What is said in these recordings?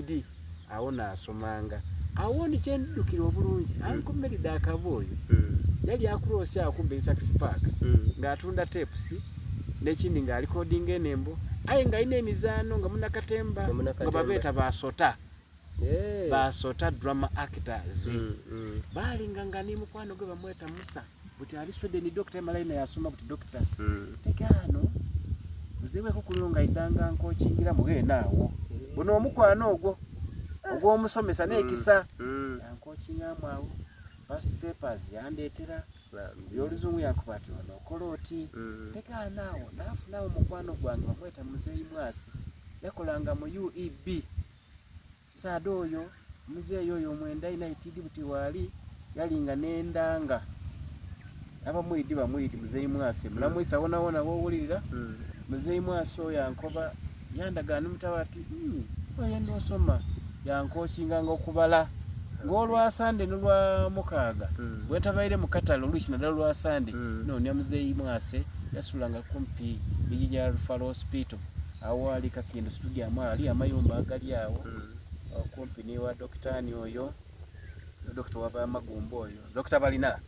Idi agho naasomanga. Agho ni kye ndidhukira obulungi, Uncle Merida Akaba oyo yali akuloosi agho kumpi ni Taxi Park ng'atunda tapes n'ekindi ng'alikodinga enhembo aye ng'alina emizaano nga munakatemba nga babeeta ba Sota, ba Sota Drama Actors. Baalinga nga ni mukwano gwe bamweta Musa. Buti ali Sweden doctor yamala yena yasoma buti doctor. Mm. Teke ano muzeewe kukulu nga idanga nkokingira mughena awo. Buno omukwano ogwo ogw'omusomesa mm. n'ekisa mm. yankokingamu awo past papers yandeetera by'oluzungu yankuba ati wano okola oti mm. teke ano awo naafunawo omukwano gwange bamweta muzeeyi mwasi yakolanga mu UEB Omusaadha oyo, omuzeeyi oyo omwenda inho aye tiidhi buti waali, yali nga n'endanga. Abamwidhi bamwidhi Muzeeyi Mwase. Mulamwisa wonawona w'owulirira. Muzeeyi Mwase oyo ankoba, yandaga ni mutaba ati, hmm, oyenda osoma? Yankookinganga okubala. Ng'olwa Sande n'olwa mukaaga, bwe ntabaire mu katale oluisi naddala olwa Sande, nnoonia Muzeeyi Mwase. Yasulanga kumpi ni Jinja Referral Hospital. Awo ali Kakindu Studium ali amayumba agali awo okumpi ni wa Dokita ani oyo Dokita wabamagumba oyo Dokita Balina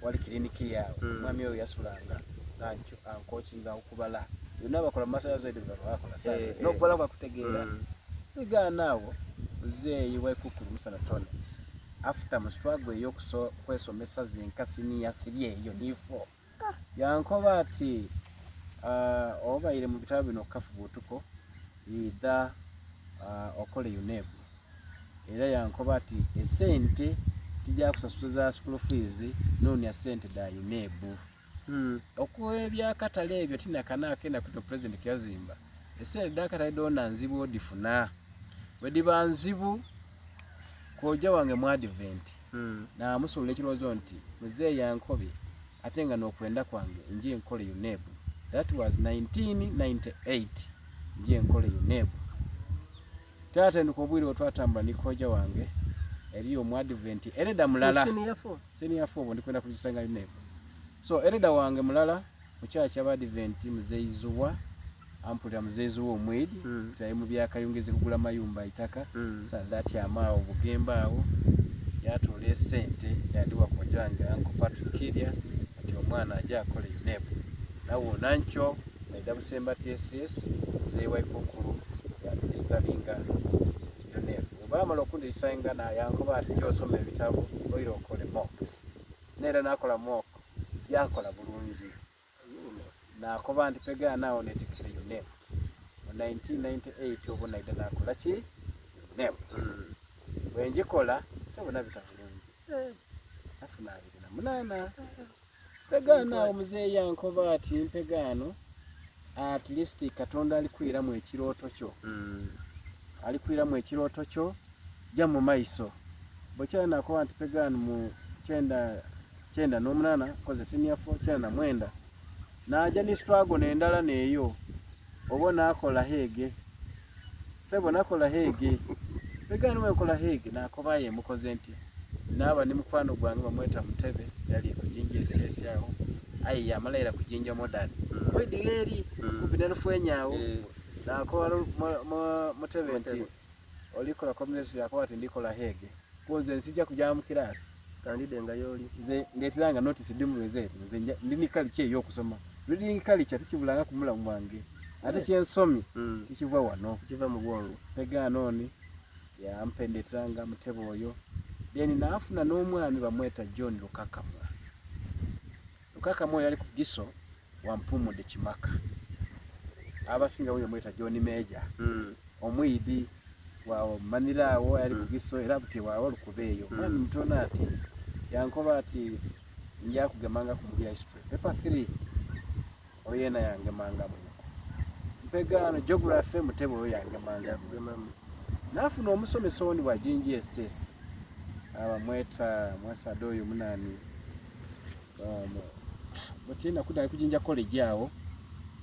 wali kiriniki yawo omwami oyo yasulanga nga ankokinga okubala byonna bakola mumasanyalaze bakola sasa nokubala bakutegeera bigaana awo muzeeyi waikukulu musana tone after mu struggle eyokwesomesa zenka senior 3 eyo ni 4 Yankoba ati, Obaire mu bitabo bino okukafubuutuko, idha okole UNEB. Era yankoba ati esente tija kusasuza za school fees, noonia sente dha UNEB. Okw'eby'akatale ebyo ti nakana akenda kwita Pulezidenti ke yazimba. Esente dh'akatale dhoona nzibu odhifuna. Bwe dhiba nzibu, Kojja wange Mwadiventi naamusuula ekirowoozo nti muzeeyi ankobye ate nga n'okwenda kwange nje nkole UNEB. That was 1998 nje nkole UNEB. Taata nduka obwire bwe twatambula ni kojja wange eriyo Omwadiventi eleda mulala. Senior 4 obwo ndi kwenda kujisenga UNEB. So eleda wange mulala mu church y'Abadiventi muzeeyi Zuwa ampulira muzeezi wo omwidi mm. ali mu byakayungezi kugula mayumba itaka mm. saadha atyama awo bugembe awo yatoola esente yadiwa kojja wange uncle Patrick Kirya ati omwana aje akole UNEB nawe onankyo naida Busemba TSS muzeeyi wa Ikukulu yandijistalinga UNEB bwebamala okundijistalinga nayankoba ati gyosoma ebitabo oire okole mocks nera nakola mock byakola bulungi Naakoba nti pegaana agho neetegekere UNEB. Mu 1998 obwo naidha naakola ki? UNEB. Bwe ngikola sebo nabita bulungi. Nafuna 28. Mpegaano agho muzeeyi yankoba ati mpegaano at least Katonda alikwiramu ekirooto kyo. Alikwiramu ekirooto kyo ja mu maiso. Bwekyali nakoba nti pegaano mu kyenda 98 nkoze senior 4 99 naja ni struggle nendala neyo obo nakola hege sebo nakola hege pegaano bwenkola hege nakoba ye mukoze nti naaba ni mukwano gwange bamweta Mutebe yali ku Jinja SS awo aye yamala era ku Jinja Modern oidi eri kumpi ne Lufwenya awo nakoba Mutebe nti olikola community yakoba ati ndikola hege kunze nsija kuja mu kirasi kandide nga yoli nze ndeteranga notice dimuweze eti nze ndi ni culture ey'okusoma reading culture tikibulanga ku mulamu bwange ate kyensomye tikiva wano kiva mu bwongo pegaano oni yampa endeteranga mutebe oyo then naafuna n'omwami bamweta John Lukakamwa Lukakamwa oyo yali ku Giso Wampumude Kimaka abasinga bungi bamweta John Major omwidi wamanira awo yali ku Giso era buti wawo lukuba eyo omwami mutono ati yankoba ati nja kugemangaku mu bya history paper 3 oyo yena yangemangamu mpegaano geography mutebe oyo yangemangamu nafuna omusomesa ondi wa Jinja SS abamweta mwasada oyo munani buti nakuda ali ku Jinja College awo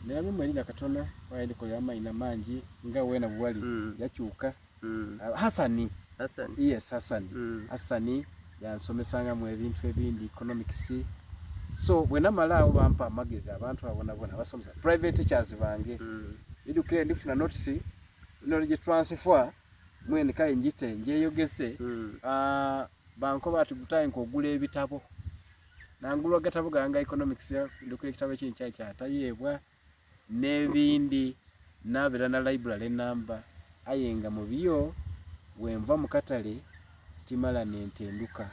nerabimu erina katono waye ndikolera amaina mangi nga wena bwali yakyuka Hasani yes Hasani Hasani yansomesangamu ebintu ebindi economics so bwenamala awo bampa amagezi abantu abo bonabona abasomesa private teachers bange idukire ndifuna notice knowledge transfer. Mwene kale njite njeyogese mm. uh, bankoba ati gutandika ogula ebitabo nangulwa gatabo gange economics ndukira ekitabo ekindi kyali kyatayeebwa n'ebindi nabeera na library enamba aye nga mu byo wenva mu katale timala nentenduka.